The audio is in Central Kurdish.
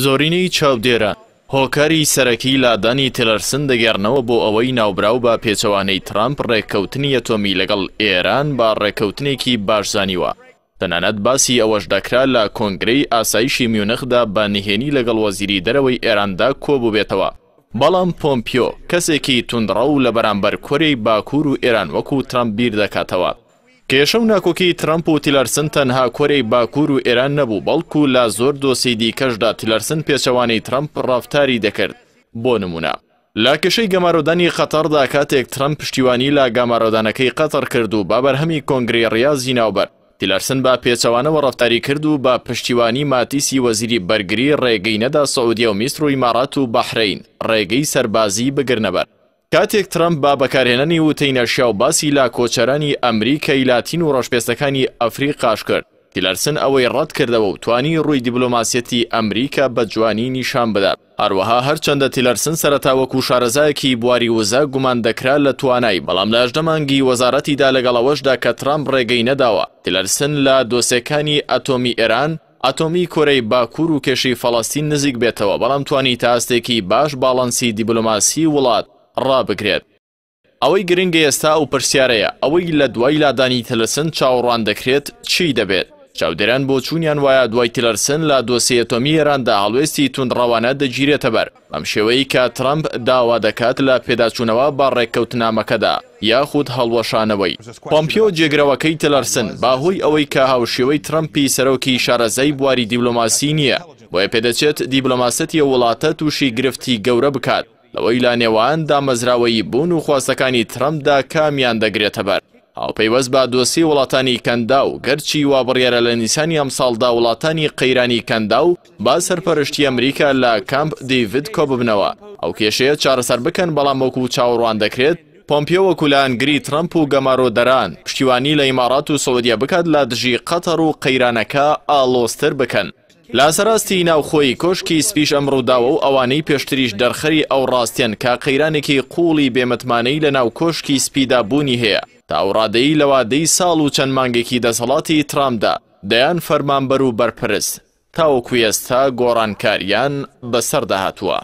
زۆرینەی چاودێران هۆکاری سەرەکی لادانی تیلەرسن دەگێڕنەوە بۆ ئەوەی ناوبراو بە پێچەوانەی ترامپ ڕێککەوتنی ئەتۆمی لەگەڵ ئێران بە ڕێککەوتنێکی باش زانیوە. تەنانەت باسی ئەوەش دەکرا لە کۆنگرەی ئاسایشی میونخدا بە نهێنی لەگەڵ وەزیری دەرەوەی ئێراندا کۆبووبێتەوە. بەڵام پۆمپیۆ کەسێکی توندڕەو لە بەرامبەر کۆریای باکوور و ئێران وەکو ترامپ بیردەکاتەوە. کێشە و ناکۆکی ترەمپ و تیلەرسن تەنها کۆریای باکوور و ئێران نەبوو، بەڵکو لە زۆر دۆسێی دیکەشدا تیلەرسن پێچەوانەی ترەمپ ڕەفتاری دەکرد، بۆ نموونە لە کێشەی گەمارۆدانی قەتەڕدا کاتێک ترەمپ پشتیوانی لە گامارۆدانەکەی قەتەڕ کرد و بە بەرهەمی کۆنگرەی ڕیازی ناوبرد، تیلەرسن بە پێچەوانەوە ڕەفتاری کرد و بە پشتیوانی ماتیسی وەزیری بەرگری ڕێگەی نەدا سعودیە و میسر و ئیمارات و بەحرەین ڕێگەی سەربازی بگرنەبەر. کاتێک ترەمپ بە بەکارهێنانی وتەی نەشیاو باسی لە کۆچەرانی ئەمریکای لاتین و ڕەشپێستەکانی ئەفریقاش کرد، تیلەرسن ئەوەی ڕەتکردەوە و توانی ڕووی دیبلۆماسیەتی ئەمریکا بە جوانی نیشان بدات. هەروەها هەرچەندە تیلەرسن سەرەتا وەکو شارەزایەکی بواری وزە گومان دەکرا لە توانای، بەڵام لە 18 مانگی وەزارەتیدا لەگەڵ ئەوەشدا کە ترەمپ ڕێگەی نەداوە تیلەرسن لە دۆسێکانی ئەتۆمی ئێران، ئەتۆمی کۆرەی باکوور و کێشەی فەڵەستین نزیک بێتەوە، بەڵام توانی تا ئاستێکی باش باڵانسی دیبلۆماسی وڵات ڕابگرێت. ئەوەی گرنگە ئێستا ئەو پرسیارەیە، ئەوەی لە دوای لادانی تیلرسن چاوەڕوان دەکرێت چی دەبێت؟ چاودێران بۆچوونیان وایە دوای تیلرسن لە دۆسێی ئەتۆمی ئێراندا هەڵوێستی توندڕەوانە دەگیرێتەبەر، بەم شێوەیەی کە ترەمپ داوا دەکات لە پێداچوونەوە بە ڕێککەوتنامەکەدا یاخود هەڵوەشانەوەی. پۆمپیۆ جێگرەوەکەی تیلەرسن بە هۆی ئەوەی کە هاوشێوەی ترەمپی سەرۆکی شارەزای بواری دیبلۆماسی نییە، بۆیە پێدەچێت دیبلۆماسەتی ئەو وڵاتە تووشی گرفتی گەورە بکات لەوەی لە نێوان دامەزراوەیی بوون و خواستەکانی ترەمپدا کامیان دەگرێتەبەر. هاوپەیوەست بە دۆسیەی وڵاتانی کەنداو، گەرچی وابڕیارە لە نیسانی ئەمساڵدا وڵاتانی قەیرانی کەنداو بە سەرپەرشتی ئەمریکا لە کامپ دیڤد کۆببنەوە ئەو کێشەیە چارەسەر بکەن، بەڵام وەکو چاوەڕوان دەکرێت پۆمپیۆ وەکو لایەنگری ترەمپ و گەمارۆدەران پشتیوانی لە ئیماڕات و سعودیە بکات لە دژی قەتەڕ و قەیرانەکە ئاڵۆزتر بکەن. لە سەراستی ناوخۆی کۆشکی سپیش ئەم ڕووداوە و ئەوانەی پێشتریش دەرخەری ئەو ڕاستیەن کە قەیرانێکی قووڵی بێمتمانەیی لە ناو کۆشکی سپیدا بوونی هەیە تا ئەو ڕادەی لە وادەی ساڵ و چەند مانگێکی دەسەڵاتی ترامپدا دەیان فەرمانبەر و بەرپرس تاوەکو ئێستا گۆڕانکاریان بەسەردا هاتووە.